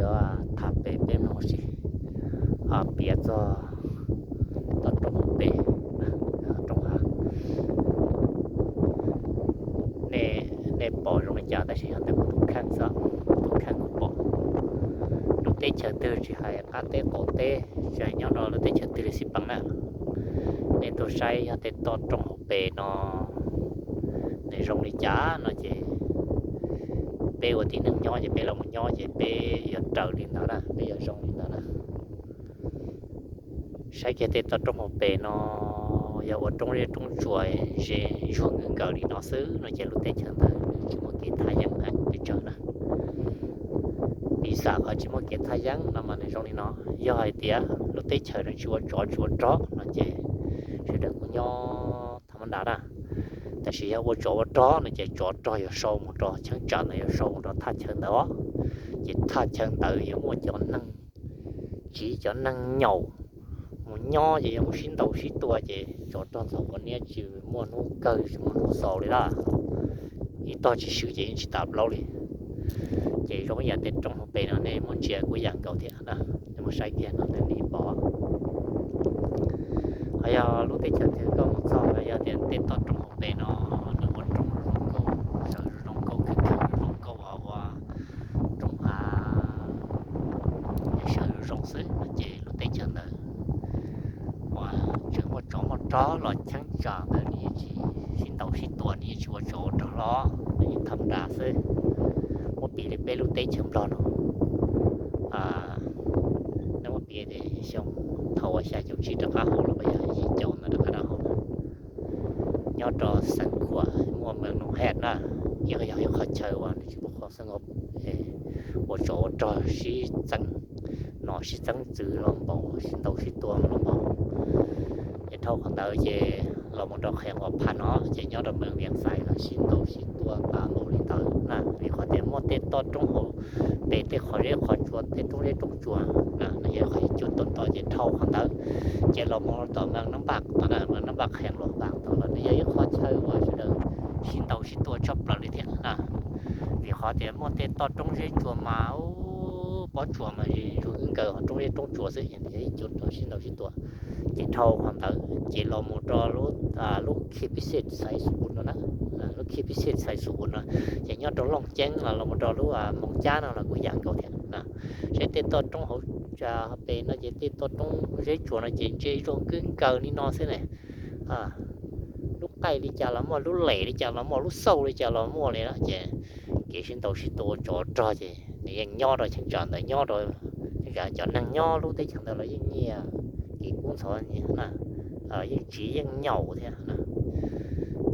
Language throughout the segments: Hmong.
Yuav tham pem peb mloog ua si, piav txog toj roob hauv pes, roob hav. Nej pom zoo li cas tab sis yog ntawm kuv tus kheej xwb, kuv tus kheej kuv pom. Lub teb chaws twg tsis hais qab teb qaum teb, tsis hais nyob rau lub teb chaws twg li xij peem na, nej tuaj saib yog tej toj roob hauv pes no nws zoo li cas no ces peb ua tib neeg nyob ces peb los mus nyob ces peb yuav raws li ntawd na, peb yuav zoo li ntawd na. Saib kiag tej toj roob hauv pes no, yog ua roob zeb roob tsuas ze zuag nkawd li no xwb no ces lub teb chaws ntawd tsis muaj kev thaj yeeb heev pes tsawg na. Piv xam qhov tsis muaj kev thaj yeeb no mas nws zoo li no, yog hais tias lub teb chaws no tsis ua tsov tsis ua rog no ces sawv daws kuj nyob tham mab nras na. Tab sis yog ua tsov ua rog no ces tsov rog yuav sau mus rau cheeb tsam ntawd, yuav sau mus rau thaj chaw ntawd os. Ces thaj chaw ntawd yuav muaj cov neeg tsiv, cov neeg nyaum mus nyob ces yuav mus sib ntaus sib tua ces tsov rog txhom quav niab tsis muaj hnub kawg tsis muaj hnub xaus li lawm. Ib tog tsis swb ces yeej tsis tas plaub li. Ces zoo ib yam tej roob hauv pes no nej muab ntsia kuj yam nkaus thiab na, nej mus saib kiag no nej pom. Ho yog lub teb chaws twg koj mus txog los yog tias tej toj roob hauv pes no nws ua roob zoo nkauj, sawv zoo nkauj, khwv khwv zoo nkauj ua roob hav, sawv zoo zoo xwb no ces lub teb chaws ntawd uas tseem muaj tsov muaj rog los cheeb tsam ntawd nws yeej tsis sib ntaus sib tua, nws yeej tsis ua tsov ua rog los, nws yeej tham nras xwb. Muab piv li peb lub teb chaws Nplog no, nej muab piv xyoo thaum uas xya caum tsib rov qab hauv los yog yim caum ntawd rov qab rau hauv, nyob rau xeev Khuam muaj Mees Noom Hej na, yog ib qhov chaw uas nws tsis pub qhov xeeb ua tsov ua rog sib txeeb nom sib txeeb txwv los npaum, sib ntaus sib tua los npaum. Ces dhau qhov ntawd ces los mus rau qhov uas phaj no ces nyob rau Mees Vias Xais los sib ntaus sib tua tas npaum li ntawd na, vim qhov tias muaj tej toj roob hauv pes tej qhov zeb qhov tsua, tej roob zeb roob tsua na, nws yog qhov ib cuaj tau nto ces dhau qhov ntawd ces los mus tom Mees Nab Npaj tom na, Mees Nab Npaj qhia los npaj tom los nws yog ib qhov chaw uas sawv daws sib ntaus sib tua tshaj plaws li thiab na. Vim qhov tias muaj tej toj roob zeb tsua mas pob tsuas mas zoo nkawd ho roob zeb roob tsua xwb, yog ib cuaj tau sib ntaus sib tua. Ces dhau qhov ntawd ces los mus rau lub khi pib xej xaiv xu pus no na, lub khi pib xej xaiv xu pus no ces nyob rau Looj Ceeb los los mus rau lub Moos Cab no los kuj yam nkaus thiab na. Saib tej toj roob hauv pes no ces tej toj roob zeb tsua no ces ntse zoo kawg nkaus li no xwb ne. Lub qaij li cas los muaj, lub lem li cas los muaj, lub xauj li cas los muaj li na. Ces kev sib ntaus sib tua tsov rog ces nws yeej nyob rau cheeb tsam ntawd, nyob rau cheeb tsam, cov neeg nyob lub teb chaws ntawd los yeej nyiam kev kub ntxhov na, yeej tsiv yeej nyaum thiab na.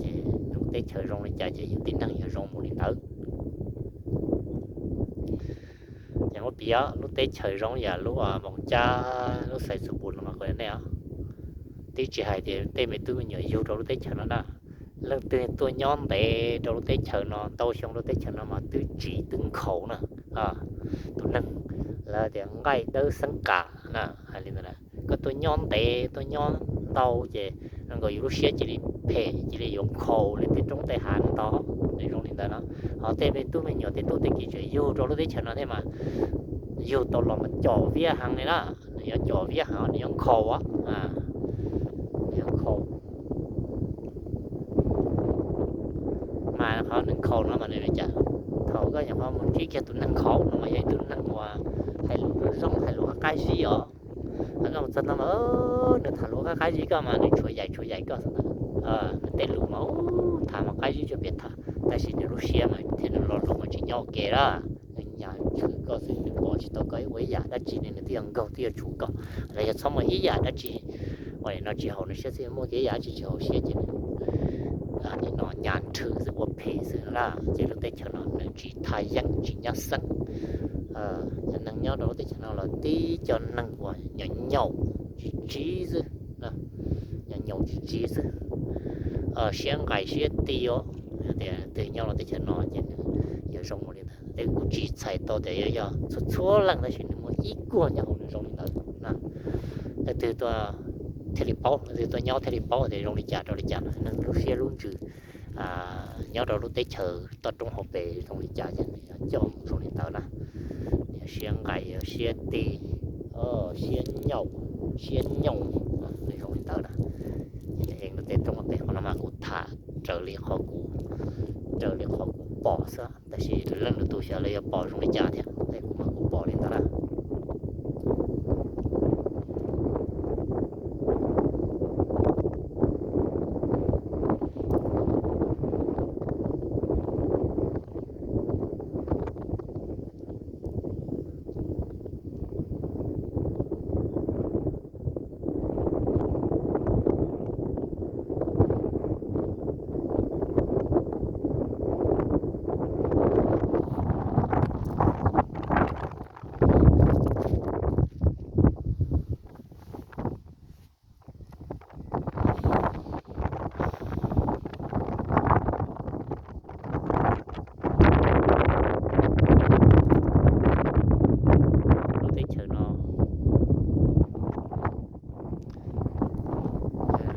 Ces lub teb chaws zoo li cas ces yus tib neeg yuav zoo mus li ntawd. Ces muab piav lub teb chaws zoo yam lub Moos Cab lub xaiv xu pus no mas kuv nej os, twb tsis hais tias tej me tub me nyuam yug rau lub teb chaws no na, leej twg tuaj nyob ntev rau lub teb chaws no ntau xyoo rau teb chaws no mas twb tsiv twb nkhaus na. Tus neeg lawv tias nqaij dawb xeeb qas na, hais li ntawd na. Koj tuaj nyob ntev tuaj nyob ntau ces zoo nkaus yus lub siab cia li phem cia li yuav nkhaus li tej roob tej hav ntawd, nws zoo li ntawd no. Ho tej me tub me nyuam tej tub tej kiv tseem yug rau lub teb chaws no thiab mas yug tau los mas com viab heev li na, nws yuav com viab heev, nws yuav nkhaus, nws yuav nkhaus. Mas qhov nws nkhaus no mas nws li cas? Thaum koj nyuam qhuav mus ntsib kiag tus neeg nkhaus no mas yog ib tug neeg uas hais lus zoo zoo, hais lus qab qab zib os. Koj mus txog no mas nws tham lus qab qab zib koj mas nws tshuav yaim tshuav yaim koj xwb ntag. Nws tej lus mas tham mas qab zib tsuas pem tham, tab sis nws lub siab mas thiab nws lo lus mas tsis nyob ua ke lawm. Nws nyas tshwm koj xwb, nws pom tsis tau koj ua ib yam dab tsi li, nws twb yog nkaug twb yog tshum koj, los yog txhob muaj ib yam dab tsi ua li no tsis haum nws siab xwb, muaj ib yam dab tsi tsis haum siab ces nws nim no nyas nrhw xwb, ua phem xwb na. Ces lub teb chaws no nws tsis thaj yeeb tsis nyab xeeb, cov neeg nyob rau lub teb chaws no los tib cov neeg uas nyaum nyaum tsis tsiv xwb, nyaum nyaum tsis tsiv xwb, siab nqaim siab ti os. Tias twg nyob rau teb chaws no ces nws yuav zoo mus li ntawd. Tej kuv tsis txhais tau tias yog txhua txhua leej, tab sis nws muaj ib kuag nyob hauv nws zoo li ntawd na. Leej twg tuaj thiaj li paub, leej twg tuaj nyob thiaj li paub tias zoo li cas rau li cas no, neeg lub siab lub ntsws nyob rau lub teb chaws toj roob hauv pes zoo li cas ces nws yuav coj mus zoo li ntawd na. siab nqaim, siab tig, siab nyaum, siab nyoos, nws zoo li ntawd na. Ces nws ev rau tej roob pem qhov no mas kuv tham raws li qhov kuv, raws li qhov kuv pom xwb, tab sis leej lwm tus xyov lawv yuav pom zoo li cas thiab, tab sis kuv mas kuv pom li ntawd na. Lub teb chaws no,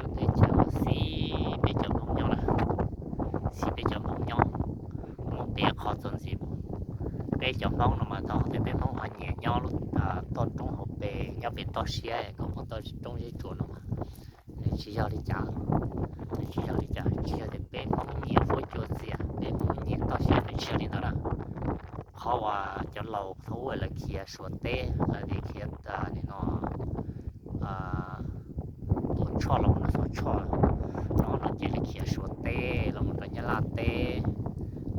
lub teb chaws uas xib peb cov Hmoob nyob na, xib peb cov Hmoob nyob, muaj peb qhov txuas ntxiv mus. Peb cov Hmoob no mas thaum ub peb Hmoob ho nyiam nyob lub toj roob hauv pes, nyob pem toj siab kom muaj toj roob zeb tsuas no mas nws tsis yog li cas, nws tsis yog li cas, tsis yog tias peb Hmoob nyiam fuab cua txias, peb Hmoob nyiam toj siab, nws tsis yog li ntawd na. Qhov uas cov laus thaum ub lawv khiav Suav teb, lawv tias khiav nim no Tuam Tshoj los mus rau Xov Tshoj no, no ces lawv khiav Suav teb los mus rau Nyab Laj teb,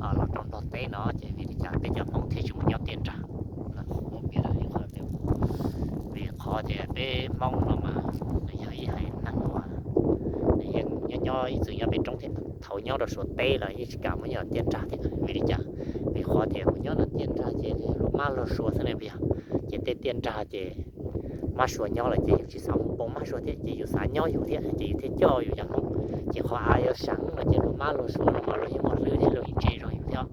los rau Nplog teb no ces vim li cas peb cov Hmoob thiaj tsis mus nyob tiaj nrag? Vim qhov tias peb Hmoob no mas nws yog ib haiv neeg uas nws yeej nyob nyob ib txwm nyob pem roob thiab, thaum nyob rau Suav teb los yeej tsis kam mus nyob tiaj nrag thiab. Vim li cas? Vim qhov tias mus nyob no tiaj nrag ces luag mab luag suav xwb ne, puas yog? Ces tej tiaj nrag ces mab suav nyob lawm ces yus tsis xav mus poob mab suav thiab, ces yus xav nyob yus thiab ces yus thiaj coj yus cov Hmoob. Ces qhov av yuav seev no ces luag mab luag suav no mas luag yeej muaj hlwb thiab luag yeej ntse zog yus thiab.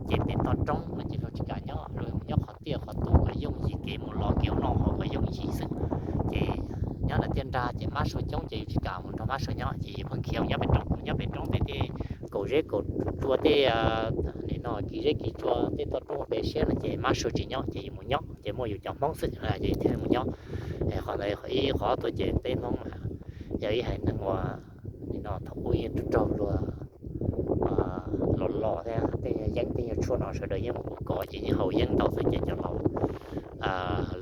Ces pem toj roob no ces luag tsis kam nyob, luag mus nyob qhov tiaj qhov tus kom yooj yim kev mus los kev ua noj haus kom yooj yim xwb. Ces nyob ntawm tiaj nrag ces mab suav coob ces yus tsis kam mus nrog mab suav nyob ces yus pheej khiav mus nyob pem roob, mus nyob pem roob tej, tej kaum zeb kaum tsua tej, nim no kis zeb kis tsua tej toj roob pem siab no ces mab suav tsis nyob ces yus mus nyob ces muaj yus cov Hmoob xwb ces thiaj mus nyob. Qhov ntawd ib qhov tuaj ces peb Hmoob mas yog ib haiv neeg uas nim no thaum ub yeej raug luag los los thiab tej yeeb tej nyuag tshuaj no sawv daws yeej mus kov ces yeej haus yeeb ntau xwb ces cov laus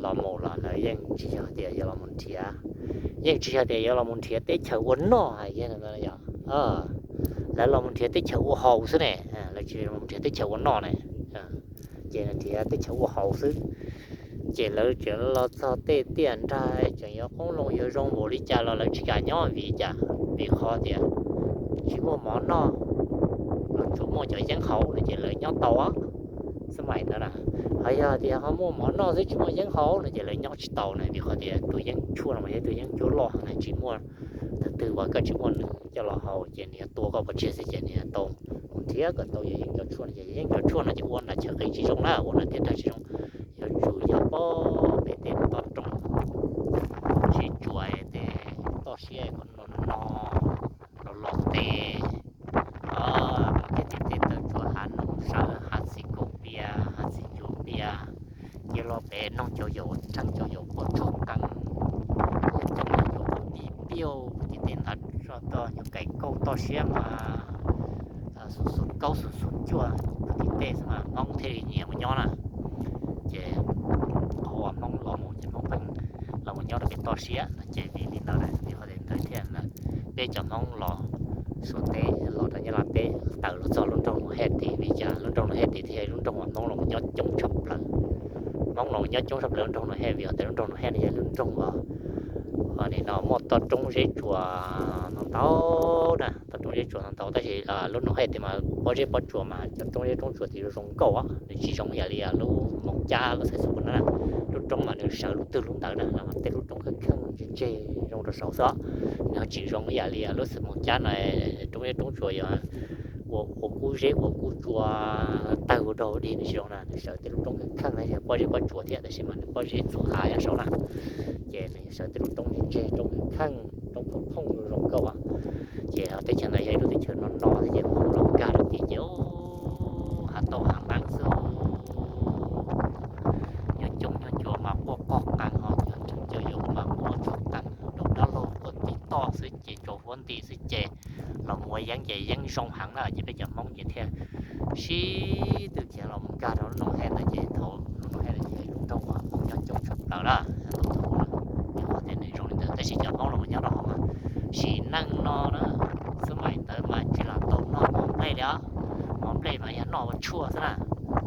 los mus los lawv yeej tsis yog tias yuav los mus nrhiav, yeej tsis yog tias yuav los mus nrhiav teb chaws ua noj hais tias, lawv los mus nrhiav teb chaws ua haus xwb ne, lawv tsis los nrhiav teb chaws ua noj ne, ces nrhiav teb chaws ua haus xwb. Ces lawv tseem los txog tej tiaj nrag tseem yuav qoob loo yuav zoo npaum li cas los lawv tsis kam nyob vim li cas? Vim qhov tias tsis muaj mov noj, los tsuas muaj cov yeeb haus no ces lawv nyob tau xwb mas ntawd na. Ho yog tias ho muaj mov noj xwb tsis muaj yeeb haus no ces lawv nyob tsis tau na, vim qhov tias tus yeeb tshuaj no mas yog tus yeeb tshuaj loj na, tsis muaj thaum twg uas koj tsis muaj nws coj los haus ces nws yuav tua koj pov tseg xwb ces nws yuav tau mus nrhiav kom tau yog yeeb cov tshuaj no ces yeeb cov tshuaj no ces ua nram chaw qis tsis zoo na, ua nram tiaj nrag tsis zoo. Yuav tsum yog pem tej toj roob zeb tsuas tej toj siab no no los los tej, tej tej tej taw tsuas hav noog sawv hav txiv kaum pias hav txiv cuaj pias, cia los pem noog cov yaum ua tseeb cov yaum pob tsuag qees, ua coob cov yaum ua pis piauj kwv tij tej ntawd, toj nyuag kaim kauj toj siab mas xus xus kaub xus xus cuaj kwv tij tej xwb mas Hmoob thiaj li nyiam mus nyob na. Ces qhov uas Hmoob los mus ces Hmoob pheej los mus nyob rau pem toj siab no ces vim li ntawd na, vim qhov ntawd thiaj peb cov Hmoob los Suav teb los rau Nyab Laj teb tawm los txog lub nroog Nus Hej tid, vim cas lub nroog Nus Hej tid thiaj yog lub nroog uas Hmoob los nyob coob tshaj plaws. Hmoob los nyob coob tshaj plaws lub nroog Nus Hej vim tias lub nroog Nus Hej no yog lub nroog uas nim no muaj toj roob zeb tsuas ntau ntau na, toj roob zeb tsuas ntau ntau tab sis lub Nus Hej tid mas pob zeb pob tsuas mas cov roob zeb roob tsuas tid zoo nkauj, nws tsis zoo yam li lub Moos Cab lub Xais Xus Pos na. Lub roob mas nws sawv lub twg lub ntawd na, tej lub roob kheej kheej ntse ntse zoo rau saud xwb, nws ho tsis zoo yam li lub Xais Moos Cab no, roob zeb roob tsuas yog ua kub zeb ua kub tsua tawg ua dog ua dig nws tsis zoo na, nws sawv tej lub roob kheej kheej na, yog pob zeb pob tsuas thiab tab sis mas nws pob zeb txhua av yog saud na. Ces nws sawv tej lub roob ntse ntse roob kheej kheej, roob phooj phooj zoo nkauj. Ces teb chaws ntawd yog ib lub teb chaws no no thiab ces Hmoob los nkag rau tim ces hav tauj hav nqeeb xwb. puab nti xwb ces los mus ua yeeb ces yeeb zoo heev na ces peb cov Hmoob ces thiaj sib tw khiav los mus nkag rau lub Noo Hej ntawd ces thaum lub Noo Hej ntawd ces yog ib lub nroog uas Hmoob nyob coob tshaj plaws na. Tus thaum ub ces qhov tias nws zoo li ntawd tab sis cov Hmoob los nyob rau hauv mas sim neej no na, xwb mas ntawd mas tsis los tau noj mov nplej li os. Mov nplej mas yog noj ua tshuaj xwb na,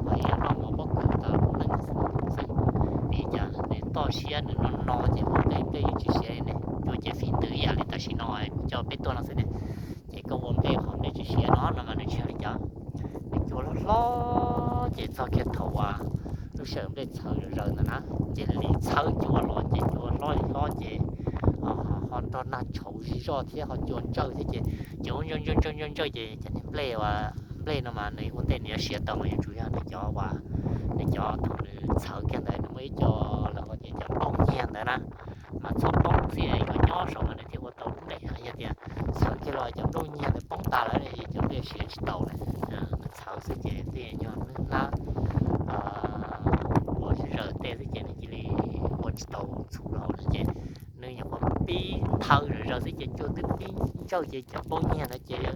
mas yog noj mov pob kws tas lub neej xwb. Vim cas nws toj siab nws no no ces ua nplej nplej yeej tsis siav li ne, cua ces fiv ntws ib yam li tam sim no kuv coj peb tuaj no xwb ne. Ces koj ua nplej qhov nplej tsis siav no no mas nws tsis yog li cas. Nws cua hlob hlob ces txog kiag thaum uas lub sij hawm nplej txhawv zom zaws ntawd na, ces lim txhawb cua los ces cua hlob li hlob ces ho nrog nag tshauv zig zog thiab ho cua ntsawj thiab ces cua ntsawj ntsawj ntsawj ntsawj ces cov niag nplej uas nplej no mas nws ua ntej nws yuav siav tau mas yuav tsum yog nws cov uas nws cov thaum nws txhawv kiag ntawd nws muaj ib co lawv hu tias cov nplooj nyiag ntawd na, mas txhob poob xwb yuav nyob saud mas nws thiaj ua tau lub nplej. Yog tias txhawv kiag los cov nplooj nyiag ntawd poob tas lawm es cov nplej siav tsis taus na. Nws txhawv xwb ces tej nyuag hnab ua zaws tej xwb ces nws cia li ua tsis tau txhuv rau hauv lawm ces nws nyuam qhuav pib txhawv zom zaws xwb ces cua twb pib ntsawj ces cov nplooj nyiag ntawd ces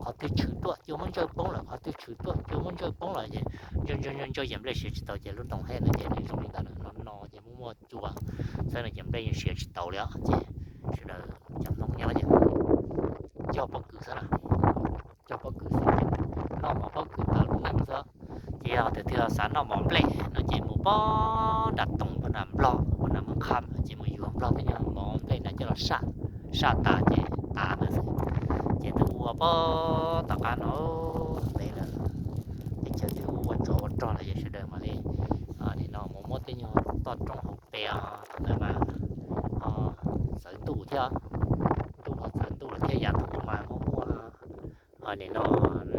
qhov twg tshwm tuaj cua muab ntsawj poob lawm, qhov twg tshwm tuaj cua muab ntsawj poob lawm ces ntsawj ntsawj ntsawj ces nplej siav tsis taus ces lub Noo Hej ntawd ces nws zoo li ntawd no no ces muaj muaj cua xwb no ces nplej yeej siav tsis taus li os ces sawv daws cov Hmoob nyob ces cog pob kws xwb na, cog pob kws xwb ces noj mov pob kws tas lub neej xwb. Ces yog tias twg xav noj mov nplej no ces mus pob nram toom pob nram Nplog pob nram Moos Kham ces mus yuav Nplog tej nyuag mov nplej ntawd coj los saj, saj tas ces tas ntawd xwb. Ces twb ua pob tom qab no ntev lawm, teb chaws twb ua tsov ua rog lawm ces sawv daws mam li nim no mus muab tej nyuag toj roob hauv pes os, thaum ntawd mas ho txawv ntuj thiab, ntuj ho txawv ntuj lawm thiab yav thaum ub mas muaj muaj nim no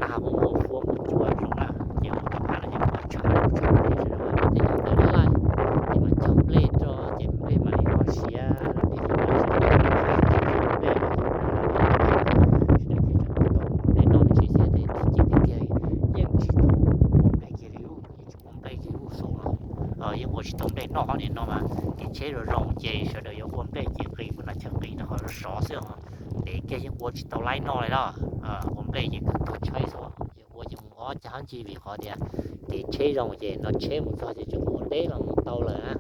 nag muaj muaj huab muaj cua zoo na, ces ua tom qab no ces kuj tshav tshav ces sawv daws mas muab tej nyuag ntawd laij ces mas cog nplej rau ces nplej mam li ho siav, nplej thiaj mam li siav, siav siav siav nplej ces sawv daws thiaj tseem tau mov nplej noj me ntsis xwb ces tiag tiag yeej tsis tau ua nplej kiag li, yeej tsis ua nplej kiag li xaus no, yeej ua tsis tau nplej noj. Nim no mas kev tsheb zoo zoo ces sawv daws yuav ua nplej ces nqis puag nram chaw nqis rau qhov sov xwb os, ntev kiag yeej ua tsis tau laib noj li na. Ua nplej ces kawg tuag tshaib xwb, yog ua ces mus ob cag ob ncig vim qhov tias kev tsheb zoo ces no tsheb mus txog ces tseem mus ua teb los mus tau lawm na.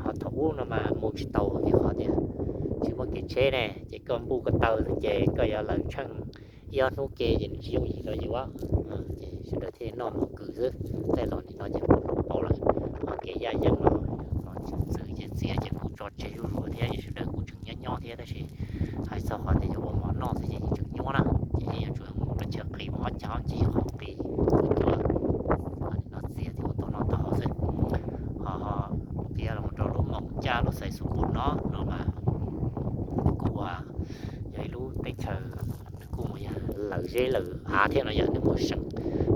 Ho thaum ub no mas mus tsis tau vim qhov tias tsis muaj kev tsheb ne, ces koj npuj koj taw xwb ces koj yuav lawm tsheej ib ob hnub ke ces nws tsis yooj yim rau yus. Ces sawv daws thiaj noj mov kws xwb, tej los nim no ces kuj paub lawm. Ho kev yaj yeeb los txwv ces txiav ces kuj tso tseg zuj zus thiab, sawv daws kuj tseem nyob nyob thiab tab sis hais txog qhov tias yuav ua mov noj xwb ces yeej tseem nyuaj na, ces yeej yuav tsum mus rau chaw qis mus ob cag ob ncig qhov qis ua cua, no txiav thiab ua tau noj tau haus xwb. Ho tias los rau lub Moos Cab lub xaiv xu pus no no mas nws kuj ua yog ib lub teb chaws, nws kuj mus yog lawm zeb lawm av thiab no yog nws muaj seem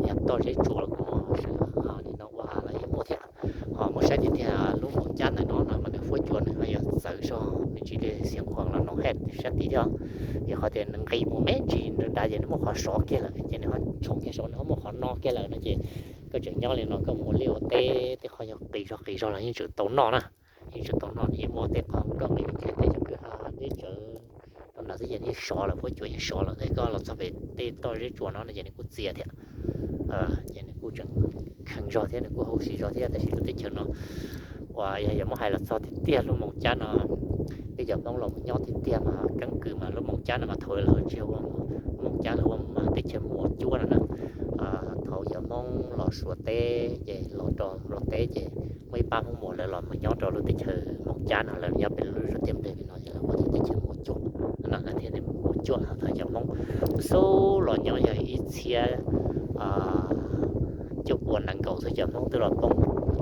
yog toj zeb tsuas los kuj muaj seem, nim no ua av los yeej muaj thiab. Ho muab saib tiag tiag lub Moos Cab ntawm no no mas nws huab cua nws ho yog txawv zog me ntsis li Xiav Khuam los Noom Hej sab tid thiab. Vim qhov tias nws nqis mus me ntsis nrad ces nws muaj qhov sov kiag lawm ces nws ho tshoov kiag saud nws ho muaj qhov no kiag lawm no ces koj tseem nyob li no koj mus ua liaj ua teb tej qhov yog qis zog qis zog los yeej tseem tau noj na. Yeej tseem tau noj, nws yeej muaj tej qhov nroj nqis kiag tej cov kwj ha deb tsawv rau nrad xwb ces yeej sov lawm, huab cua yeej sov lawm. Koj los txog pem tej toj zeb tsuas no no ces nws kuj txias thiab, ces nws kuj tseem kheev zog thiab nws kuj hauj sim zog thiab. Tab sis lub teb chaws no uas yog yuav muab hais los txog tiag tiag lub Moos Cab no, peb cov Hmoob los mus nyob tiag tiag mas keeb kwm mas lub Moos Cab no mas thaum lawv tsis ua Moos Cab, lawv ua mas teb chaws Muas Cuab no na. Thaum cov Hmoob los Suav teb ces los rau Nplog teb ces muaj ib pab Hmoob Muas lawv los mus nyob rau lub teb chaws Moos Cab no, lawv nyob pem lub zos Tiaj Nplej no ces lawv ua teb chaws Muas Cuab no, lawv thiaj li Muas Cuab. Thaum cov Hmoob xub los nyob yog ib txhiab cuaj pua nees nkaum xwb cov Hmoob twb los poob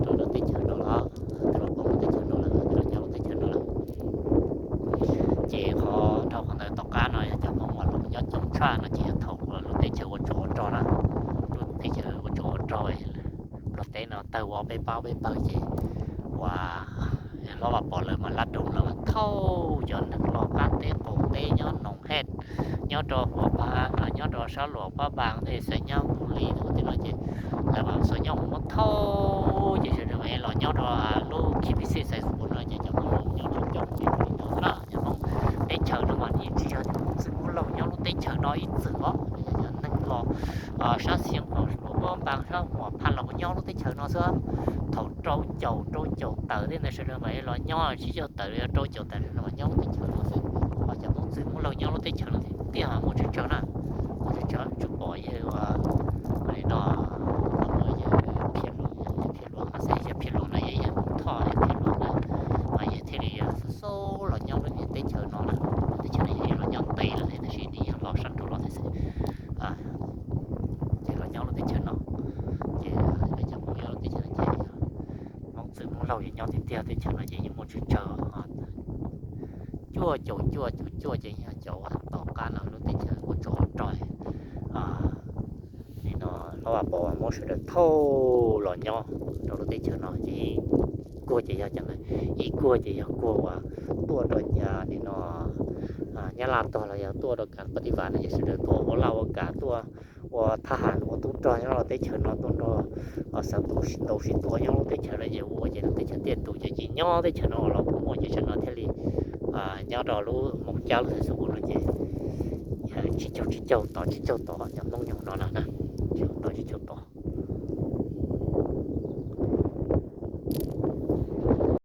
rau lub teb chaws no lawm, twb los poob lub teb chaws no lawm, twb los nyob lub teb chaws no lawm. Ces qhov dhau qhov ntawd tom qab no yog cov Hmoob uas los nyob coob tshaj no ces yog thaum uas lub teb chaws ua tsov ua rog na, lub teb chaws ua tsov ua rog, Nplog teb no tawg ua peb pab peb pawg ces uas Hlob Vaj Pov lawv mas lab rau lawv mas thauj cov neeg hlob qab teb qaum teb nyob Noom Hej, nyob rau Huam Pab, nyob rau sab Luam Pab Npas tej, Xaiv Nyab Mus Lis ua tej no ces lawv mas xuas nyab mus muab thauj ces sawv daws mas los nyob rau lub K P C Xaiv Xus Pus no ces cov Hmoob los nyob coob coob ces li ntawd na. Cov Hmoob teb chaws no mas yeej tsis yog tias Txwj Hmoob Lauj nyob lub teb chaws no ib txwm os, yog cov neeg los sab Xia Huam, Luam Pob Npas, sab Huam Phaj los puas nyob lub teb chaws no xwb. Thaum rau caum, rau caum tawm tej ntawd sawv daws mas los nyob, tsib caug tawm los yog rau caum tawm sawv daws mas nyob lub teb chaws no xwb. Ho cov Hmoob Txwj Hmoob Lauj nyob lub teb chaws no thiab tiag, muaj tsawg tsawg na, muaj tsawg tsawg tsuas pom yawg ua li no, yawg Phiaj Luam, yawg Phiaj Luam mas xav yawg Phiaj Luam na, yawg Thoj, yawg Phiaj Luam na, mas yawg thiaj li xub xub los nyob lub teb chaws no na. Lub teb chaws no yawg los nyob ntev lawm thiab, tab sis nws yog los sab nraud los thiab xwb. Ces los nyob lub teb chaws no, ces cov Hmoob nyob lub teb chaws no ces Hmoob Txwj Hmoob Lauj yog nyob tiag tiag. Teb chaws no ces yeej muaj tsawg tsawg, cuaj caum cuaj caum cuaj ces yog cov uas tom qab no lub teb chaws ua tsov rog. Nim no Hlob Vaj Pov muab sawv daws thauj los nyob rau lub teb chaws no ces kuag ces yog cov ntawd, ib kuag ces yog kuag uas tuaj rau nim no Nyab Laj tog los yog tuaj rau kam paj tiv vas no ces sawv daws tuaj ua laj ua kam, tuaj ua thab ham, ua tub rog nyob rau teb chaws no, tuaj nrog xeev ntaus sib tua nyob lub teb chaws no ces ua ces lub teb chaws tiaj tus ces cim nyob teb chaws no los kuj muaj ces tseem no thiaj li nyob rau lub moos cab lub xeev xu no ces tsib caug tsib caug tod, tsib caug tod cov Hmoob nyob no na, tsib caug tod, tsib caug tod.